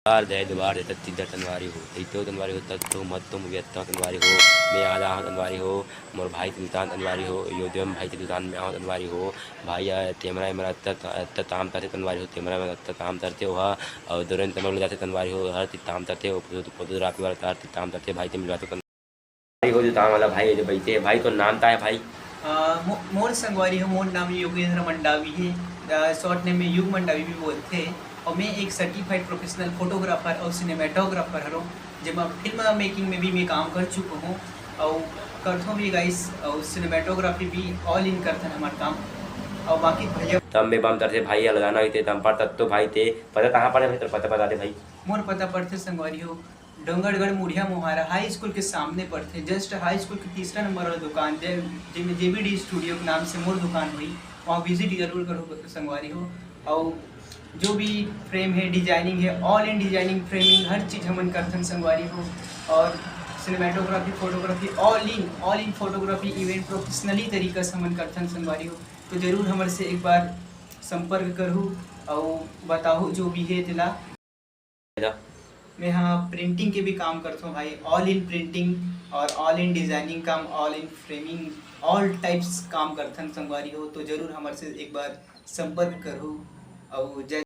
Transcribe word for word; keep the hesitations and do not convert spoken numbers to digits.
दुआर दे दुआर दे तत्ती दर तनवारी हो, तैतो तनवारी हो, तत्तो मत तुम व्यत्ता तनवारी हो, मैं आदा हूँ तनवारी हो, मोर भाई तुलतान तनवारी हो, योद्यम भाई तुलतान मैं आऊँ तनवारी हो, भाई आ, तेमरा मेरा तत तत ताम तरते तनवारी हो, तेमरा मेरा तत ताम तरते ओहा, और दोरेन तमर ले जाते तनवारी हो, हर तित ताम तरते ओ, पोतु रापी वाला तार तित ताम तरते भाई ते मिलवाते तनवारी हो, जो ताम वाला भाई जो बैठे है, भाई तो नाम ता है भाई। अ, मो-, मोर संगवारी हो, मोर नाम योगेंद्र मंडावी है, अ, शॉर्ट नेम में युग मंडावी भी बोलते हैं, और मैं एक सर्टिफाइड प्रोफेशनल फोटोग्राफर और सिनेमेटोग्राफर हरों, जेमा फिल्म मेकिंग में भी मैं काम कर चुका हूँ, और करथों भी गाइस, और सिनेमेटोग्राफी भी ऑल इन करथन हमार काम, और बाकी भैया तब मैं बम तरते भाई, अलगाना होते तम पर तब तो भाई ते, पता कहाँ पर है भाई, तेरा पता बता दे भाई। मोर पता पड़थे संगवारी हो, डोंगरगढ़ मुढ़िया मोहारा हाई स्कूल के सामने पड़थे, जस्ट हाई स्कूल के तीसरा नंबर वाला दुकान, जे-, जेमे जेबीडी स्टूडियो के नाम से मोर दुकान होही, वहाँ विजिट जरूर करो संगवारी हो। और जो भी फ्रेम है, डिजाइनिंग है, ऑल इन डिजाइनिंग, फ्रेमिंग, हर चीज़ हमन करथन संगवारी हो। और cinematography, photography, all in, all in photography event professionally तरीका से हमन करथन संगवारी हो। तो जरूर हमर से एक बार संपर्क करहू और बताहू जो भी है तेला। मैं हाँ प्रिंटिंग के भी काम करथों भाई, ऑल इन प्रिंटिंग और ऑल इन डिजाइनिंग काम, all in framing, all types काम करथन संगवारी हो, तो जरूर हमर से एक बार संपर्क करहू। और जय